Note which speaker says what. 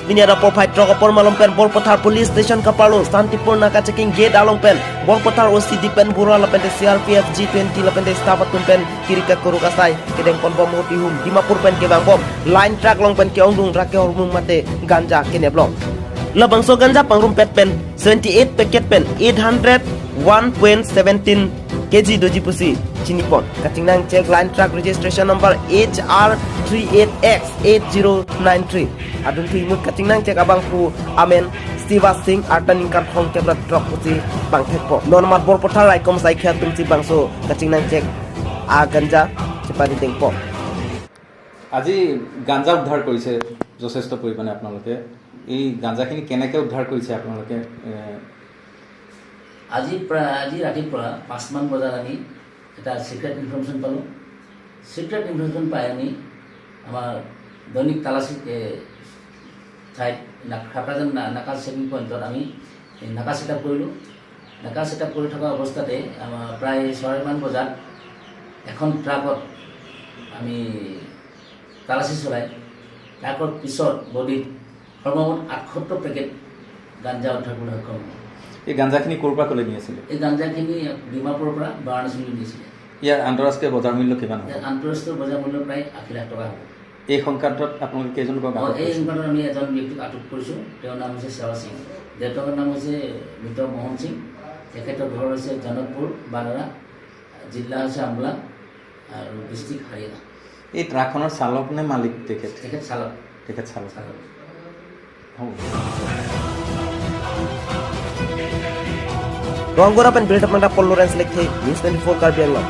Speaker 1: Bini ada por fight truck apor malong pen Borpathar police station kaparlo Santipur naka checking gate along pen Borpathar OC Dipen Bora lapen te CRPF G20 lapen te staff atun pen kirika koru kasai kedeng pon bom hoti hum Dimapur pen ke bang bom line truck long pen ke ongdung rake hormung mate ganja keneblong labangso ganja pangrum pet pen 78 packet pen 801.17 kg doji pusi chinipon kachingnang check line truck registration number HR38X8093 adun thi mut kachingnang check abang pu amen Siva Singh artaning kan hong kebra truck pusi bangthek po normal Borpathar raikom sai khya tumchi bangso kachingnang check a ganja chepari dengpo.
Speaker 2: আজি গাঞ্জা উদ্ধাৰ কৰিছে যথেষ্ট পৰিমাণে। আপোনালোকে এই গাঞ্জাখিনি কেনেকৈ উদ্ধাৰ কৰিছে আপোনালোকে?
Speaker 3: আজি প্ৰায় আজি ৰাতিপুৱা 5মান বজাত আমি এটা ছিক্ৰেট ইনফৰ্মেশ্যন পালোঁ। ছিক্ৰেট ইনফৰ্মেশ্যন পাই আমি আমাৰ দৈনিক তালাচী ঠাইত খাকৰাজান নাকা চেকিং পইণ্টত আমি এই নাকা ছেট আপ কৰিলোঁ। নাকা ছেট আপ কৰি থকা অৱস্থাতে আমাৰ প্ৰায় 6মান বজাত এখন ট্ৰাকত আমি তালাচী চলাই ট্ৰাকৰ পিছত বডিত সৰ্বমুঠ 78 পেকেট গাঞ্জা উদ্ধাৰ কৰিবলৈ সক্ষম হ'লোঁ।
Speaker 2: এই গাঞ্জাখিনি ক'ৰ পৰা ক'লৈ নি আছিলে?
Speaker 3: এই গাঞ্জাখিনি ডিমাপুৰৰ পৰা বাৰাণসীলৈ নিছিলে।
Speaker 2: ইয়াৰ আন্তঃৰাষ্ট্ৰীয় বজাৰ মূল্য কিমান হ'ব?
Speaker 3: ইয়াৰ আন্তঃৰাষ্ট্ৰীয় বজাৰ মূল্য প্ৰায় 80 লাখ টকা হ'ব।
Speaker 2: এই সংক্ৰান্তত আপোনালোকে কেইজন লোকক আটক
Speaker 3: এই
Speaker 2: কৰিছে?
Speaker 3: সংক্ৰান্তত আমি এজন ব্যক্তিক আটক কৰিছোঁ। তেওঁৰ নাম হৈছে সেৱা সিং। দেউতাকৰ নাম হৈছে মৃত মোহন সিং। তেখেতৰ ঘৰ হৈছে জনকপুৰ বানাৰা, জিলা হৈছে আমলা আৰু ডিষ্ট্ৰিক্ট হাৰিয়ানা।
Speaker 2: এই ট্ৰাকখনৰ চালক নে মালিক তেখেত?
Speaker 3: তেখেত চালক।
Speaker 2: তেখেত চালক।
Speaker 3: চালক।
Speaker 2: হ'ব।
Speaker 1: Rongora pen build up manda Paul Lawrence lekhe News 24 Karbi Anglong.